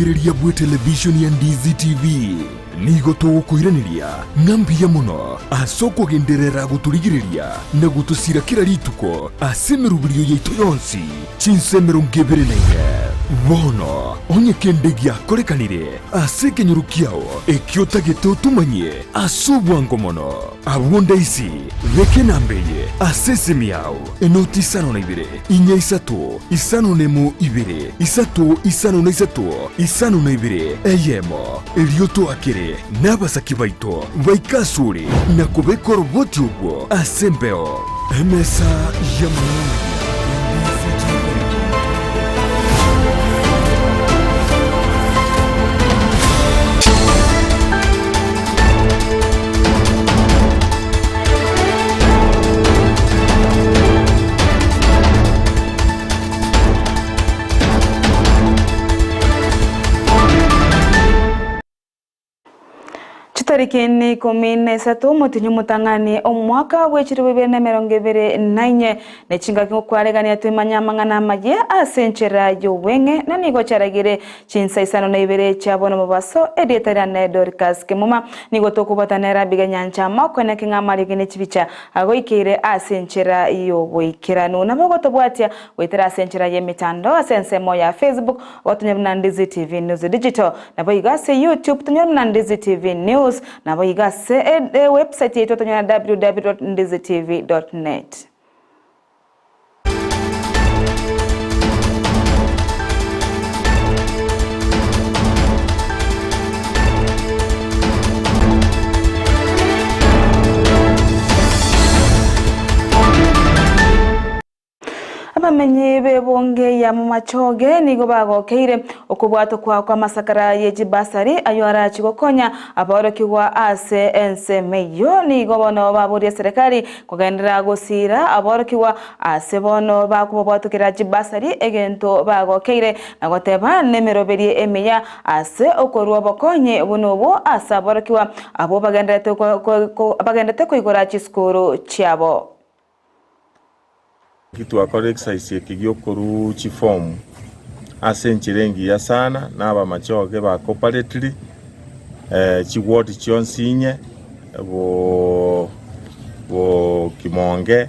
Omorigereria bw'etelevishoni ya Ndizi TV, nigo togokoiraneria ng'a mbuya mono ase okogenderera gotorigereria na gotosira kera rituko ase emeroberio yaito yonsi chinsa 24. Bono onye kende giakorekanire ase ekenyoro kiao ekio otagete otomanyie ase obwango mono, abwo ndaisi beka enamba eye ase esimi yao, Enoti isano na ibere, inya isato, isano nemo ibere, isato isano na isato, isano na ibere, eyemo. Erio toakere nabasaki baito baike asore na kobeka oroboti obwo ase embeo. Emesa y'amang'ana amaya ya NBC TV. Chitariki ne ikomi na isato omotienyi omotang'ani omwaka bwe chilifu ibere na emerongo ebere na inye, ne chingaki ngokwaregania toimanye amang'ana amaye ase enchera y'obweng'e, na nigo chiaragire Chinsa isano na ibere chia bono mobaso, erieta riane Dorcas Kemuma, nigo tokobwatana nere Abiga Nyancha amo koeneki ng'a amariogi ne chibicha agoikeire ase enchera y'oboikeranu. Nabo ogotobwatia goetera ase enchera y'emetandao ase ensemo ya Facebook, ogotonya buna Ndizi TV News Digital, naboigo ase YouTube tonyore buna Ndizi TV News, naboigo ase ewebsite yaito tonyore www.ndizitv.net. Abamenyi b'ebunge ya Momachoge nigo bagokeire okobwatokwa kw'amasakara ye chibasari ayio arachie gokonya aborokigwa ase ensemo eyio. Nigo bono baboria serikali Kogenderera gosiira aborokigwa ase bono bakobabwatokera chibasari egento bagokeire, na goteba nemeroberio emiya ase okorua obokonyi buna obwo ase aborokigwa abwo bagendererete bagenderete koigora chisukuru chiabo. Naki twakora exercise eke giokoruu chifomu ase enchera engiya sana na abamachoge ba cooperately chiward chionsi inye bo bo Kimonge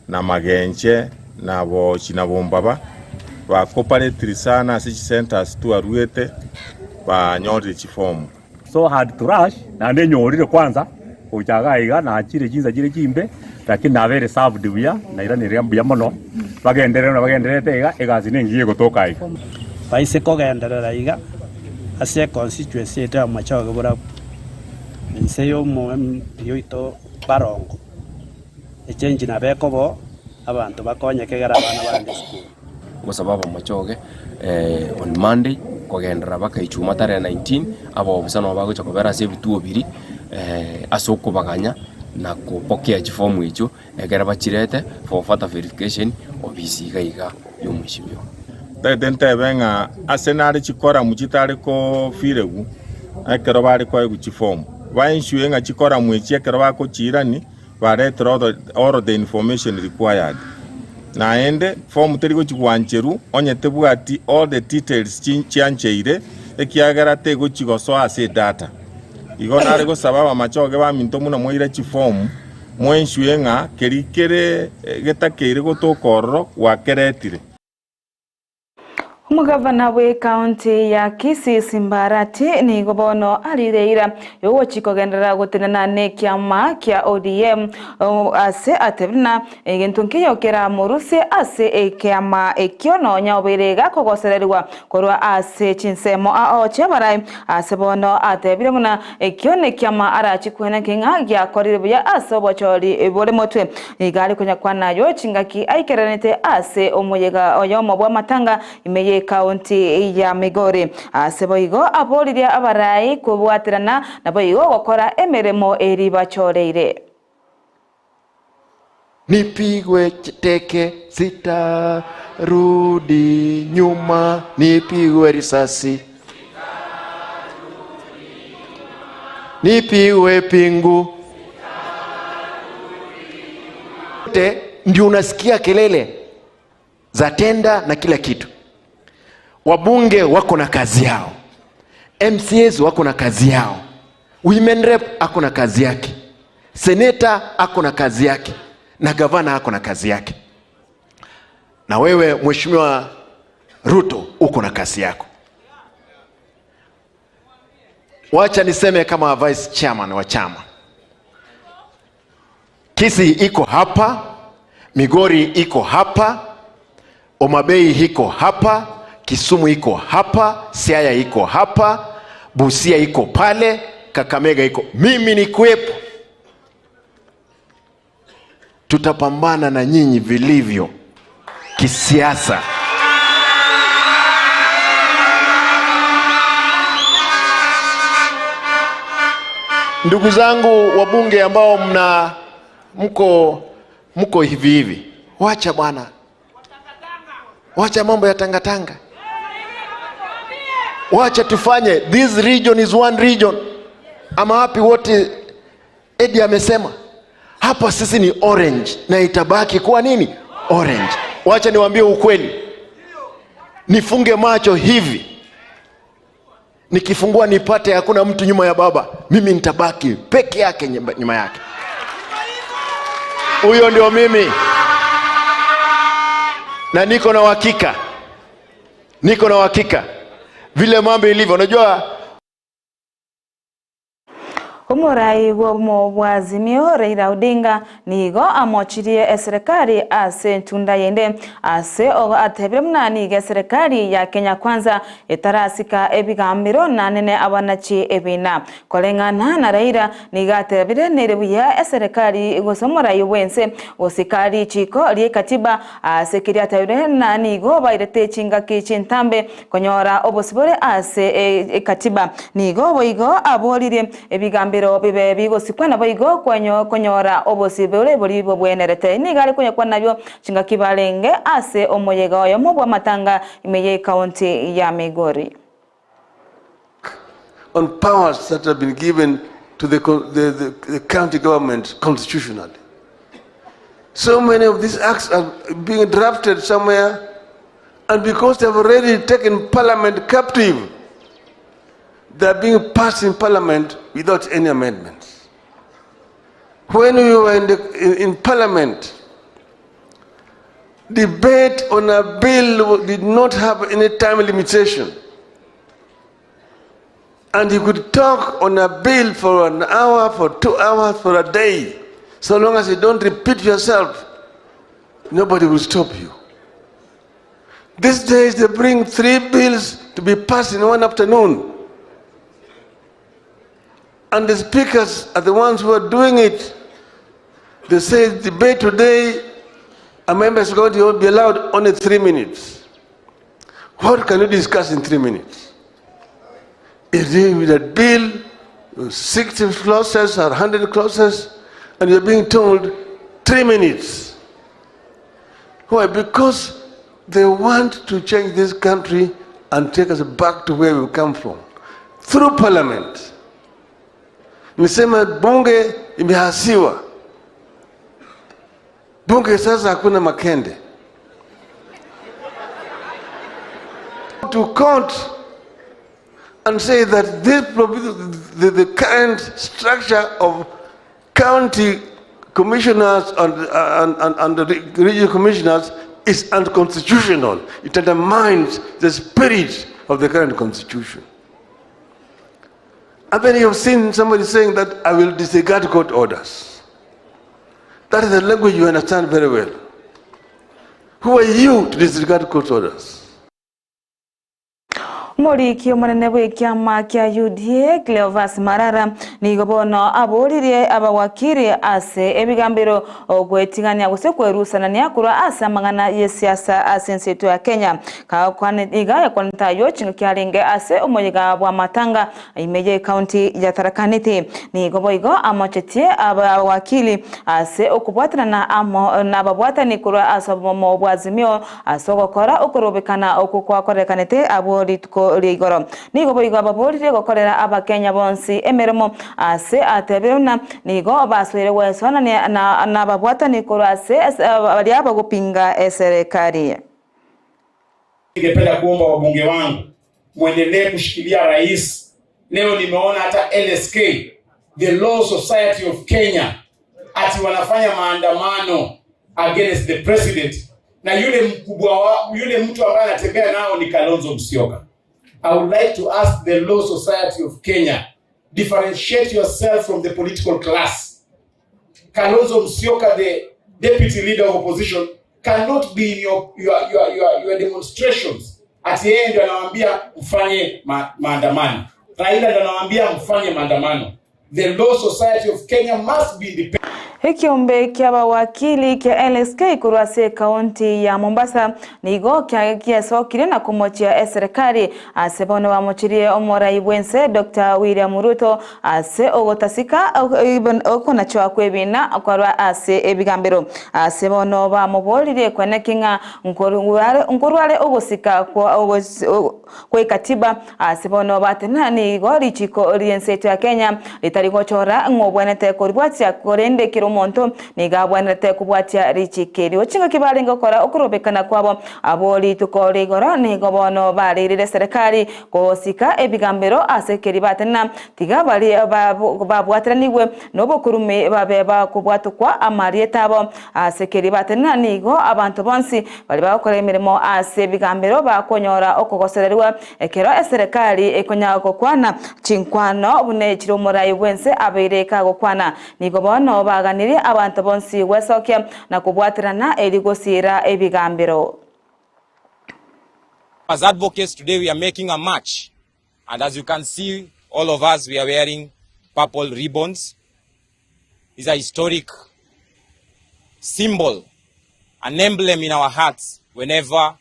na Magenche na Bochi na Bombaba ba cooperately sana ase chicentres twaruete banyorire chifomu. So had to rush, naende nyorire kwanza gocha iga iga nachire chinsa chire chimbe, lakini nabeire served buya, nairanire mbuya mono, bagenderere buna bagendererete iga, egasi nengiya egotoka iga. Baise kogenderera iga ase econstituency yaito ya Machoge borabu, inse y'omo MP oito Barongo, echange nabo ekoba oo, abanto bakonyeke ekero abana barenge esukuru. Gosaba abamachoge on Monday kogenderera baka Ijumaa tarehe 19, abaofisa nabo bagocha kobera ase ebituo biria ase okobaganya na kopokea chifomu echio ekero bachirete for further verification ofisi iga iga ya omweshimiwa. Ntagete ntebe ng'a ase nare chikoramu chitare kofiregwa ekero bare koegwa chifomu, ba ensure ng'a chikoramu echi ekero bakochiirani baretere all the information required. Naende form teri gochi gwancherwa onye tebwati all the details chiancheire ekiagera tegochi gosoa ase edata. Igo nare gosaba abamachoge baminto buna mwaira chiform mwe ensure ng'a keri kere getakeire gotoka ororo gwakeretire. Omogavana bw'ecounty ya Kisii Simba Arati nigo bono arire eira yogochia kogenderera gotenena nekiama kia ODM ase atebire na egento nkeiyo keramorusie ase ekiama ekio nonya obeire gakogosererigwa korwa ase chinsemo ao chiabarai ase bono atebire buna ekio nekiama arachie kweneki ng'a giakorire buya ase obochori bore motwe. Nigo are konyakwana ayio chingaki aikeranete ase omoyega oyomo bw'amatanga ime y'ekaunti ya Migori. Ase boigo aboririe abarai kobwaterana naboigo gokora emeremo eri bachoreire. Nipigwe teke sitarudi nyuma, nipigwe risasi, nipigwe pingu te ndio unasikia kelele za tenda na kila kitu. Wabunge wako na kazi yao, MCAs wako na kazi yao, women rep ako na kazi yake, seneta ako na kazi yake, na gavana ako na kazi yake, na wewe Mheshimiwa Ruto uko na kazi yako. Wacha niseme kama vice chairman wa chama, Kisii iko hapa, Migori iko hapa, Homa Bay iko hapa, Kisumu iko hapa, Siaya iko hapa, Busia iko pale, Kakamega iko. Mimi nikuwepo, tutapambana na nyinyi vilivyo kisiasa. Ndugu zangu wabunge ambao mna mko mko hivi hivi, wacha bwana, wacha mambo ya tangatanga, wacha tufanye. This region is one region. Ama wapi wote, Edi amesema hapa sisi ni orange na itabaki kuwa nini? Orange. Wacha niwaambie ukweli, nifunge macho hivi, nikifungua nipate hakuna mtu nyuma ya baba, mimi nitabaki peke yake nyuma yake. Huyo ndio mimi, na niko na uhakika, niko na uhakika vile mambo ilivyo. Unajua Omorai bw'obomo bwa Azimio Raila Odinga nigo amochirie eserekari ase entunda yende ase ogo atebire buna nigo eserekari ya Kenya Kwanza etarasika ebigambiro nanene abanachi ebina. Koreng'ana na Raila nigo atebire nere buya eserekari gose omorai bwense gosika richiko ria ekatiba ase keria atebire na nigo bairete chingaki chintambe konyora obosibore ase ekatiba. Nigo boigo aboririe ebigambiro bibe bigosikwa nabo igo konyora obosibore bori bobwenerete. Nigo are konyakwa nabio chingaki barenge ase omoyega oyomo bwa matanga ime ye county ya Migori. On powers that have been given to the county government constitutionally. So many of these acts are being drafted somewhere, and because they have already taken parliament captive, they are being passed in parliament without any amendments. When we were in parliament, debate on a bill did not have any time limitation. And you could talk on a bill for an hour, for 2 hours, for a day. So long as you don't repeat yourself, nobody will stop you. These days they bring 3 bills to be passed in one afternoon. And the speakers are the ones who are doing it. They say debate today, a member is going to be allowed only 3 minutes. What can you discuss in 3 minutes? If you with a bill, 60 clauses or 100 clauses, and you're being told 3 minutes. Why? Because they want to change this country and take us back to where we come from. Through parliament. Nisema bunge imehasiwa. Bunge sasa hakuna makende. To court and say that the current structure of county commissioners and the regional commissioners is unconstitutional. It undermines the spirit of the current constitution. And then you've seen somebody saying that I will disregard court orders. That is a language you understand very well. Who are you to disregard court orders? Moriki omonene bw'ekiama kia UDA Cleophas Malala nigo bono aboririe abawakiri ase ebigambiro ogwetigania gose kwerusanania korwa ase amang'ana y'esiasa ase ense yetu ya Kenya. Kakwane iga yakwanetayo chinga kiarenge ase omoyega bwa matanga ime ye county ya Tharaka Nithi. Nigo boigo amochetie abawakili ase okobwatanana amo n'ababwatani korwa ase obomo bwa Azimio ase ogokora okorobekana okwo kwakorekanete abwo rituko rigoro. Nigo boigo ababorire gokorera abakenya bonsi emeremo ase atebire na nigo baswere gwesona na nababwatani korwa ase baria bagopinga eserekari. Ningependa kuomba wabunge wangu mwendelee kushikilia rais. Leo nimeona hata LSK, the Law Society of Kenya, ati wanafanya maandamano against the president, na yule mkubwa wa, yule mtu ambaye anatembea nao ni Kalonzo Musyoka. I would like to ask the Law Society of Kenya, differentiate yourself from the political class. Kalonzo Musyoka, the deputy leader of opposition, cannot be in your demonstrations. Ati yeye ndio anawaambia mfanye maandamano. Raila ndio anawaambia mfanye maandamano. The Law Society of Kenya must be independent. Ekiombe kia bawakili kia LSK kurwase kaunti ya Mombasa nigo kiasokire na kumochia eserikali ase bono bamochirie omorai bwense Dr. William Ruto ase ogotasika okonachoa kwebina kwarwa ase ebigambero ase bono bamoborire kwenekinga nkorware ogosika kwa katiba ase bono batena nigo richiko rienseto ya Kenya ritari gochora ng'obwenete koribwatia korende kiro omonto niga abwenerete kobwatia richikeri ochinga kibarenga gokora okorobekana kwabo abo rituko rigoro nigo bono baririre serikali gosika ebigambero ase keri batena tiga bari babwateranigwe nobokurume babe bakobwatukwa amarieta abo ase keri batena nigo abantu bonsi bari bagokora emirimo ase ebigambero bakonyora okogosererwa ekero eserikali ekonya gokwana chinkwano bune chiri omorai bwense abeire kagokwana nigo bono baganire abantu bonsi gwesokia na kubwatirana erigosira ebigambero. As advocates today we are making a march, and as you can see, all of us, we are wearing purple ribbons. It's a historic symbol, an emblem in our hearts whenever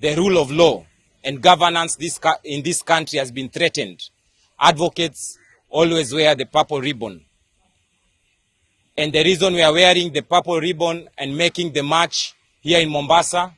the rule of law and governance in this country has been threatened. Advocates always wear the purple ribbon. And the reason we are wearing the purple ribbon and making the march here in Mombasa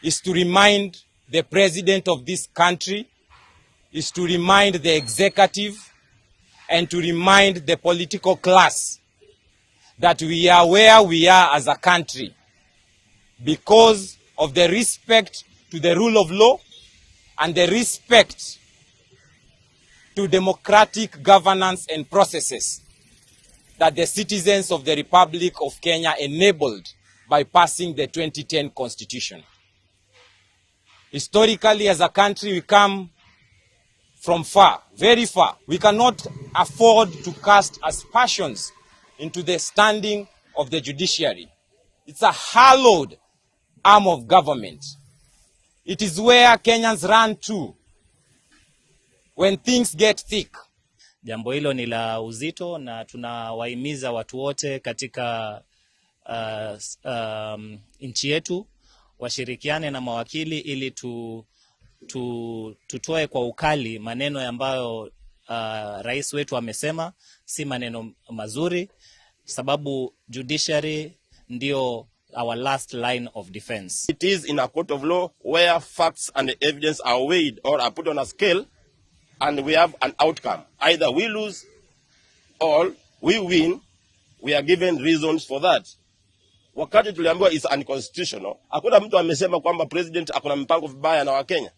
is to remind the president of this country, is to remind the executive, and to remind the political class that we are where we are as a country because of the respect to the rule of law and the respect to democratic governance and processes that the citizens of the Republic of Kenya enabled by passing the 2010 Constitution. Historically, as a country, we come from far, very far. We cannot afford to cast aspersions into the standing of the judiciary. It's a hallowed arm of government. It is where Kenyans run to when things get thick. Jambo hilo ni la uzito na tunawahimiza watu wote katika nchi yetu washirikiane na mawakili ili tutoe kwa ukali maneno ambayo rais wetu amesema si maneno mazuri, sababu judiciary ndio our last line of defense. It is in a court of law where facts and evidence are weighed or are put on a scale, and we have an outcome. Either we lose or we win. We are given reasons for that. Wakati tuliambiwa is unconstitutional, hakuna mtu amesema kwamba president akona mpango vibaya na Wakenya.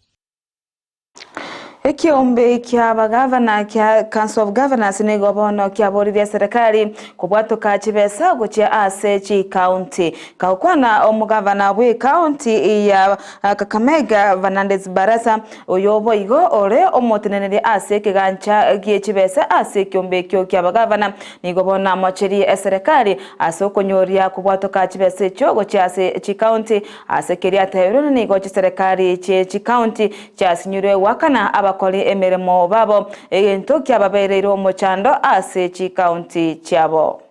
Ekiombe kia bagavana kia Council of Governors nigo bono kiaboririe serikali kubwatuka chibesa gochia ase chi county kaukwana omugavana bwe county ya Kakamega Fernandez Barasa oyobo igo ore omoteneneri ase ekigancha gie chibesa ase ekiombe ekio kia bagavana nigo bono amocherie eserikali ase okonyoria kubwatuka chibesa echio gochia ase chi county ase keria atebirwe nigo chiserikali chie chi county chiasinyirwe wakana abakori emirimo babo egento kiababereire omochando ase chikaunti chiabo.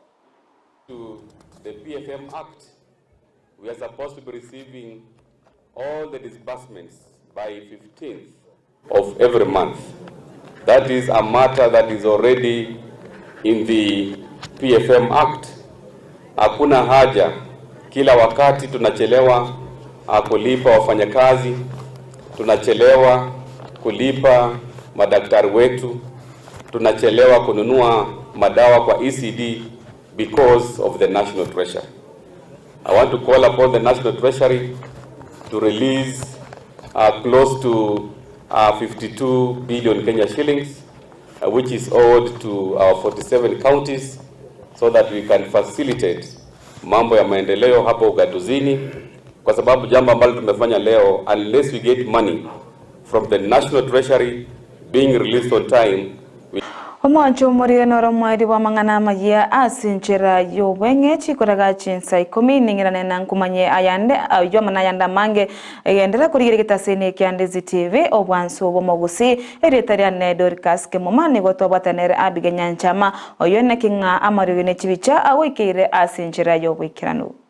To the PFM Act, we are supposed to be receiving all the disbursements by 15th of every month. That is a matter that is already in the PFM Act. Hakuna haja kila wakati tunachelewa kulipa wafanyakazi, tunachelewa kulipa madaktari wetu, tunachelewa kununua madawa kwa ECD because of the National Treasury. I want to call upon the National Treasury to release uh, close to uh, 52 billion Kenya shillings, uh, which is owed to our 47 counties so that we can facilitate mambo ya maendeleo hapo ugatuzini, kwa sababu jambo ambalo tumefanya leo, unless we get money from the national treasury being released on time we Omwancho omorire noro omweri bw'amang'ana amayia ase enchera y'obweng'e chikoraga chinsa ikomi ning'irane na nkumanye ayande aywo amana ayande amange egendera korigereria egetaseni ekia Ndizi TV obwansu bw'omogusi erieta riane Dorcas Kemuma nigo twabwatanere Abigail Nyanchama oyo naki ng'a amariogi ne chibicha agoikeire ase enchera y'oboikeranu.